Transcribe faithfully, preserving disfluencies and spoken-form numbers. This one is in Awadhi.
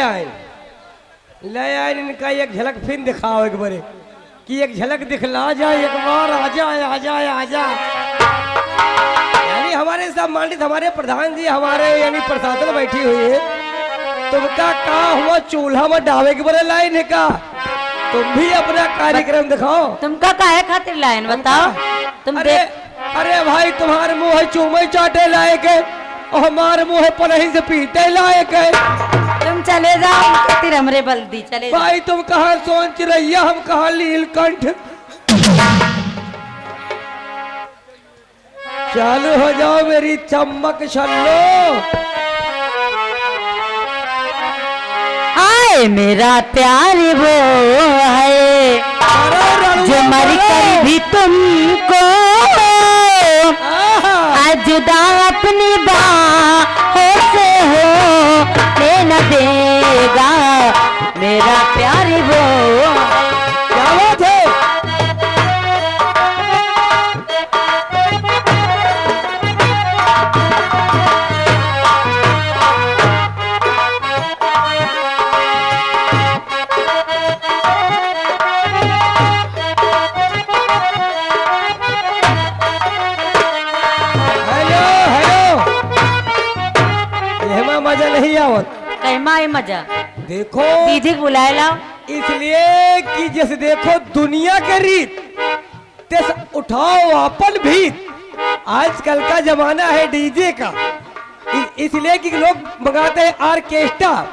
आए, ले आए इनका एक झलक फिर दिखाओ एक बारे, कि एक झलक दिखला जा एक बार, आजा, आजा, आजा। यानी हमारे सम्मानित हमारे प्रधान जी, हमारे यानी प्रशासन बैठी हुई है, तुमका का हुआ, चूल्हा में डावे के बरे लाइन है का? तुम भी अपना कार्यक्रम दिखाओ। तुमका काहे खातिर लाइन बताओ? तुम अरे, देख अरे भाई, तुम्हारे मुंह है चूमे चाटे लायक है, और हमारे मुंह है पनही से पीटे लायक है। तुम चले जाओ, खातिर हमरे बल दी, चले जाओ। भाई, तुम कहाँ सोन चिरैया, हम कहाँ लीलकंठ। चालू हो जाओ मेरी चम्मक छल्लो। आए मेरा प्यार वो है, अरे रणवीर जो मर कर बोलो। भी तुमको आहा। आज जुदा अपनी बाहों से होने न देगा। मेरा प्यार वो क्या बात है? हेलो, हेलो। एहमा मजा नहीं आवत। कहमा है मजा। देखो। डीजे के बुलाए लाओ। इसलिए कि जैसे देखो दुनिया के रीत, तेस उठाओ आपन भीत। आजकल का जमाना है डीजे का, इ-, इसलिए कि लोग मंगाते हैं ऑर्केस्ट्रा।